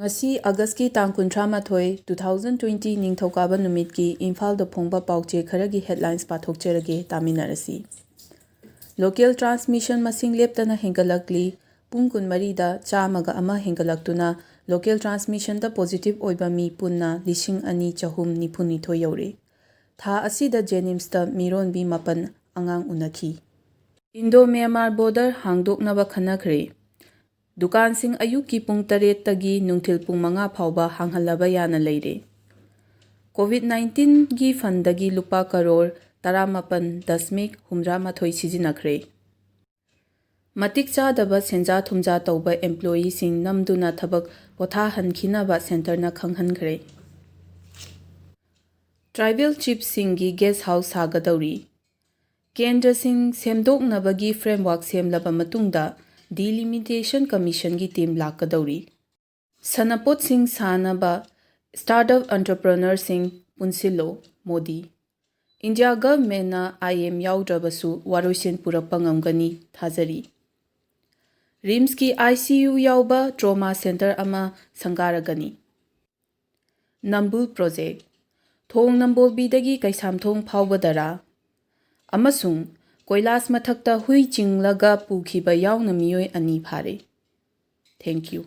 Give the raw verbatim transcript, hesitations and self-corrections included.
ꯉꯁꯤ Augustꯀꯤ ꯇꯥꯡ ꯀꯨꯟꯊ꯭ꯔꯥ ꯃꯥꯊꯣꯏ, two thousand twenty, ꯅꯤꯡꯊꯧꯀꯥꯕ ꯅꯨꯃꯤꯠꯀꯤ ꯏꯝꯐꯥꯜꯗ ꯐꯣꯡꯕ ꯄꯥꯎꯆꯦ ꯈꯔꯒꯤ headlines ꯄꯥꯊꯣꯛꯆꯔꯒꯦ, ꯇꯥꯃꯤꯟꯅꯔꯁꯤ꯫ Local transmission ꯃꯁꯤꯡ ꯂꯦꯞꯇꯅ ꯍꯦꯟꯒꯠꯂꯛꯂꯤ꯫ ꯄꯨꯡ ꯀꯨꯟꯃꯔꯤꯗ ꯆꯥꯝꯃꯒ ꯑꯃ ꯍꯦꯟꯒꯠꯂꯛꯇꯨꯅ local transmissionꯗ positive ꯑꯣꯏꯕ ꯃꯤ ꯄꯨꯟꯅ ꯂꯤꯁꯤꯡ ꯑꯅꯤ ꯆꯍꯨꯝ ꯅꯤꯐꯨꯅꯤꯊꯣꯏ ꯌꯧꯔꯦ꯫ ꯊꯥ ꯑꯁꯤꯗ JNIMSꯇ ꯃꯤꯔꯣꯟꯕꯤ ꯃꯥꯄꯟ ꯑꯉꯥꯡ ꯎꯅꯈꯤ꯫ Indo-Myanmar border ꯍꯥꯡꯗꯣꯛꯅꯕ ꯈꯟꯅꯈ꯭ꯔꯦ꯫ ꯗꯨꯀꯥꯟꯁꯤꯡ ꯑꯌꯨꯛꯀꯤ ꯄꯨꯡ ꯇꯔꯦꯠꯇꯒꯤ ꯅꯨꯡꯊꯤꯜ ꯄꯨꯡ ꯃꯉꯥ ꯐꯥꯎꯕ ꯍꯥꯡꯍꯜꯂꯕ ꯌꯥꯅ ꯂꯩꯔꯦ꯫ COVID nineteenꯒꯤ fundꯗꯒꯤ ꯂꯨꯄꯥ ꯀꯔꯣꯔ ꯇꯔꯥꯃꯥꯄꯟ ꯗꯁꯃꯤꯛ ꯍꯨꯝꯗ꯭ꯔꯥ ꯃꯥꯊꯣꯏ ꯁꯤꯖꯤꯟꯅꯈ꯭ꯔꯦ꯫ ꯃꯇꯤꯛ ꯆꯥꯗꯕ ꯁꯦꯟꯖꯥ ꯊꯨꯝꯖꯥ ꯇꯧꯕ employeeꯁꯤꯡ ꯅꯝꯗꯨꯅ ꯊꯕꯛ ꯄꯣꯊꯥꯍꯟꯈꯤꯅꯕ centreꯅ ꯈꯪꯍꯟꯈ꯭ꯔꯦ꯫ Tribal chiefꯁꯤꯡꯒꯤ guest house ꯁꯥꯒꯗꯧꯔꯤ꯫ ꯀꯦꯟꯗ꯭ꯔꯁꯤꯡ ꯁꯦꯝꯗꯣꯛꯅꯕꯒꯤ framework ꯁꯦꯝꯂꯕ ꯃꯇꯨꯡꯗ Delimitation Commissionꯒꯤ team ꯂꯥꯛꯀꯗꯧꯔꯤ꯫ ꯁꯥꯟꯅꯄꯣꯠꯁꯤꯡ ꯁꯥꯅꯕ startup entrepreneurꯁꯤꯡ ꯄꯨꯟꯁꯤꯜꯂꯣ, ꯃꯣꯗꯤ꯫ India governmentꯅ IM ꯌꯥꯎꯗ꯭ꯔꯕꯁꯨ ꯋꯥꯔꯣꯏꯁꯤꯟ ꯄꯨꯔꯛꯄ ꯉꯝꯒꯅꯤ ꯊꯥꯖꯔꯤ꯫ RIMSꯀꯤ ICU ꯌꯥꯎꯕ trauma centre ꯑꯃ ꯁꯪꯒꯥꯔꯒꯅꯤ꯫ ꯅꯝꯕꯨꯜ project, ꯊꯣꯡ ꯅꯝꯕꯣꯜꯕꯤꯗꯒꯤ ꯀꯩꯁꯥꯝꯊꯣꯡ ꯐꯥꯎꯕꯗꯔꯥ? ꯑꯃꯁꯨꯡ ꯀꯣꯏꯂꯥꯁ ꯃꯊꯛꯇ ꯍꯨꯏ ꯆꯤꯡꯂꯒ ꯄꯨꯈꯤꯕ ꯌꯥꯎꯅ ꯃꯤꯑꯣꯏ ꯑꯅꯤ ꯐꯥꯔꯦ꯫ Thank you꯫